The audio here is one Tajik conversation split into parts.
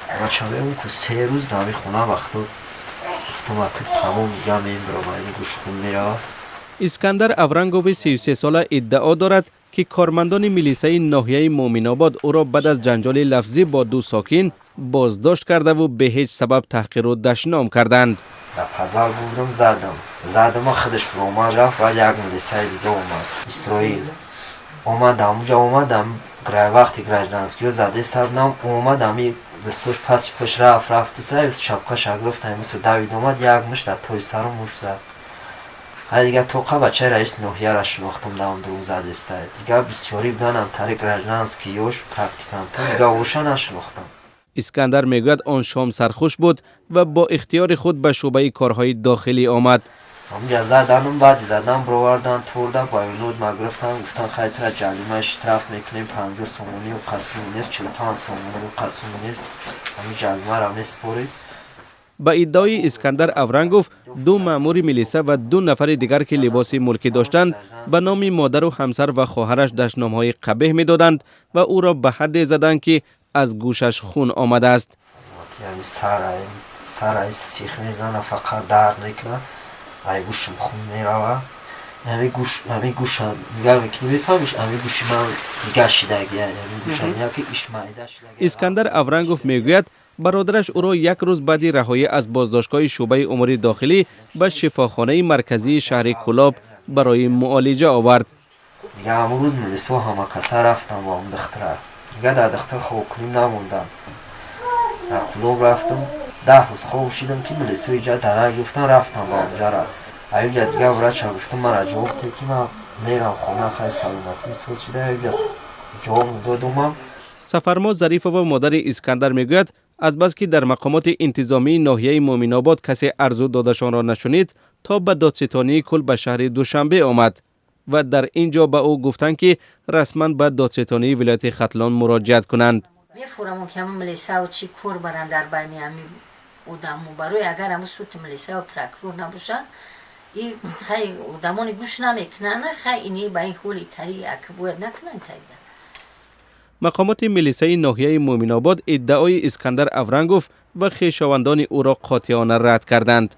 Бача мегум ку, 3 рӯз дар ҳамин хона вақто гуфтам, аку тамом, дига мембирам, ами гӯш хун меравад. Искандар Аврангови 33сола иддао дорад, ки кормандони милисаи ноҳияи Муъминобод ӯро баъд аз ҷанҷоли лафзӣ бо ду сокин боздошт кардаву бе ҳеҷ сабаб таҳқиру дашном карданд. Дар подвал бурдам, задам, задама, худаш омад, рафт. Баъд як милисаи дига омад, Исроил омад, амуҷа омад. Вақти гражданскиё задестабнам, омад, ами дастош паси паш рафт, рафту сай шапкаша гирифт, амиса давид, омад, як муш дар тои сару муш зад. Ҳай, дига тоқа бачаи раиси ноҳияра шинохтам, давм дуру задеста. Дига бисёрӣ буданам, тари гражданский ёш, практикантон, дига оша нашинохтам. Искандар мегӯяд, он шом сархуш буд ва бо ихтиёри худ ба шӯъбаи корҳои дохилӣ омад. Ҳамҷа заданум, баъди задан бировардан, турда баёнот ма гирифтан, гуфтан: «Хай, тра ҷалима, штраф мекунем, 50 сомонӣ қасум нест, 45 сомонӣ қасум нест, ҳами ҷалимара месупоред». Ба иддаои Искандар Аврангов, ду маъмури милиса ва ду нафари дигар, ки либоси мулкӣ доштанд, ба номи модару ҳамсар ва хоҳараш дашномҳои қабеҳ медоданд ва ӯро ба ҳадде заданд, ки аз гӯшаш хун омадааст. Сара сих мезана, фақат дард мекунад, ай гӯшам хун мерава. Ҳами гӯш, ҳами гӯша нигар мекунӣ, мефаҳмиш, ҳами гӯши ман дига шидаги, ҳами гӯшам яки ишмаида шидаги. Искандар Аврангов мегӯяд, бародараш ӯро як рӯз баъди раҳоӣ аз боздоштгоҳи шӯъбаи умури дохилӣ ба шифохонаи марказии шаҳри Кӯлоб барои муолиҷа овард. Дига ҳамон рӯз милисо ҳама каса рафтам бо он духтара. Дига дар духтар хобкунӣ намондам, дар Кӯлоб рафтам, 10 рӯз хоб шидам, ки милисо иҷа дарак гуфтан, рафтам ба онҷара. Аюҷа дига врача гуфтам: «Мара ҷавоб те, ки ман мерам хона, хай, саломатим соз шуда». Аюҷа ҷавоб додумам. Сафармо Зарифова, модари Искандар, мегӯяд, азбаски дар мақомоти интизомии ноҳияи Муъминобод касе арзу додашонро нашунид, то ба додситонии кул ба шаҳри Душанбе омад ва дар ин ҷо ба ӯ гуфтанд, ки расман ба додситонии вилояти Хатлон муроҷиат кунанд. Мефурамон, ки ҳама милисаву чӣ кор баранд дар байни ҳами одаму. Барои агар ҳаму сути милисаву прокурор набошад, и хай, одамони гӯш намекунанд. Хай, ини ба ин ҳоли тари ак бояд накунанд тарида. Мақомоти милисаи ноҳияи Муъминобод иддаои Искандар Аврангов ва хешовандони ӯро қотеона рад карданд.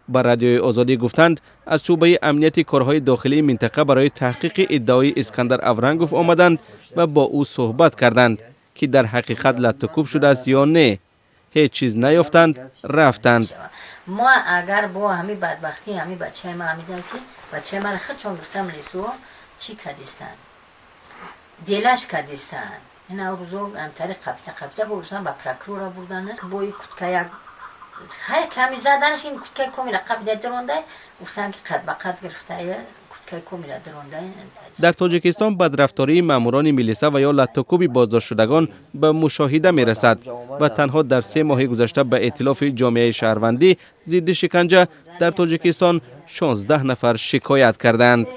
Ба Радиои Озодӣ гуфтанд, аз шӯъбаи амнияти корҳои дохилии минтақа барои таҳқиқи иддаои Искандар Аврангов омаданд ва бо ӯ суҳбат карданд, ки дар ҳақиқат латтукӯб шудааст ё не. Ҳеҷ чиз наёфтанд, рафтанд. Мо агар бо ҳами бадбахтии ҳами бачаи ма ҳамида, ки бачаи мара худшон гуфта, милисо чӣ кадистанд, делаш кадистанд. Ина рӯзо ҳамтари қабита қабита бо ба прокурора бурдан, бо и кутка як хай ками заданаш, ин куткаи комира қабида дирондай, гуфтанд, ки қад ба қад гирифтая, куткаи комира дирондай. Дар Тоҷикистон бадрафтории маъмурони милиса ва ё латтукӯби боздоштшудагон ба мушоҳида мерасад ва танҳо дар 3 моҳи гузашта ба эътилофи ҷомеаи шаҳрвандӣ зидди шиканҷа дар Тоҷикистон 16 нафар шикоят кардаанд.